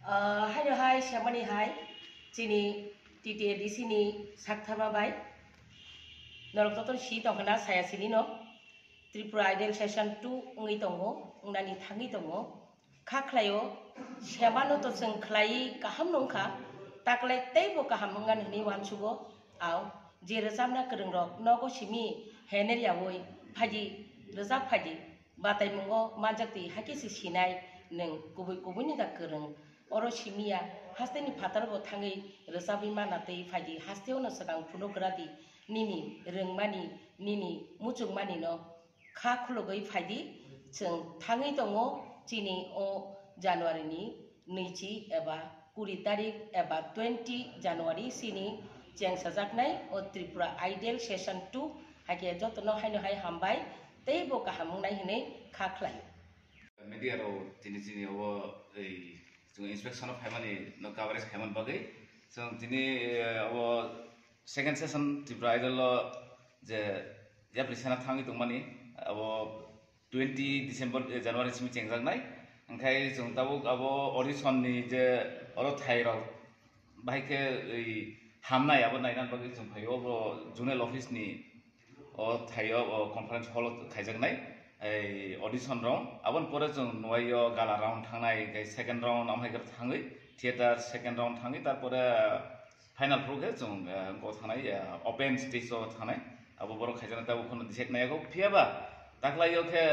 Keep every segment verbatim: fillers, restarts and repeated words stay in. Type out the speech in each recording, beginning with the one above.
Ah, haino hai, semani hai, chini T T A D C ni sakthama bai. Norok joto si tongkha na, saya sini no. Tripura Idol Session two wngwi tongo, wngnani thangwi tongo. Kha khlaio, semano to chwng khlaiwi kaham nungkha, taklai teibo kaham wngani hwnwi uansugo. Ao, je rwchapna kwrwngrok nogo simi hener yaui phaidi, rwchap phaidi. Bataimungo manjak twi hakhe se sinai nwng kubui kubui ni da kwrwng. Oro simiya, hasteni phatar bo thangwi rwchapwi mana twi phaidi, hasteo no swkang phunuk gra di, nini rwngmani, nini muchungmani no kha khulugwi phaidi. Chwng thangwi tongo chini o January ni nwichi eba kuri tarik eba twenty January sini chengsajaknai o Tripura Idol Session two, hakhe jotono haino hai hambai tei bo kaham wngnai hwnwi kha khlai. Media rok tini chini obo ei chwng inspection o phaimani no coverage khaimani bagwi chwng tini, eh, obo second session Tripura Idol o je yapri sana thangwi tongmani abo twenty December, eh, January simi chengjaknai. Hwnkhe chwng tabuk abo audition ni je oro thai rok bahai khe ei hamnai abo naina bagwi chwng phaio, obo zonal office ni o thaio, o conference hall o khaijaknai ei audition round. Aboni pore chwng nuaio gala round thangnai, hwnkhe second round amhai khe thangwi theater second round thangwi, tarpore final phuru khe chwng, eh, go thangnai, eh, open stage o thangnai. Abo borok khaijaknai tabuk phano decide naiyago. Phiyaba taklaio khe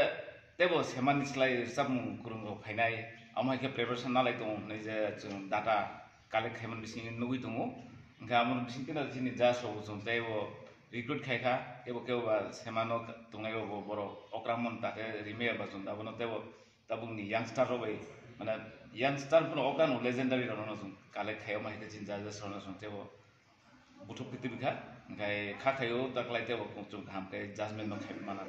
teibo semani slai rwchapmung kwrwng rok phainai, amo hai khe preparation nalai tongo hwnwi je chwng data collect khaimani bisingni nugwi tongo. Hwnkhe amo bising kheno chini judge rok bo chwng teibo recruit khai kha, teibo kebo ba semano tongnai rok bo borok okra mon ta khe rimaya ba chwng abono teibo tabukni youngster rok bai, mane, youngster phano okra no legendary rok no chwng collect khai, amo hai khe chini judges rok no chwng teibo buthuk khe tibikha, hwnkhe kha khaio taklai teibo chwng kaham khe judgment no khai mana.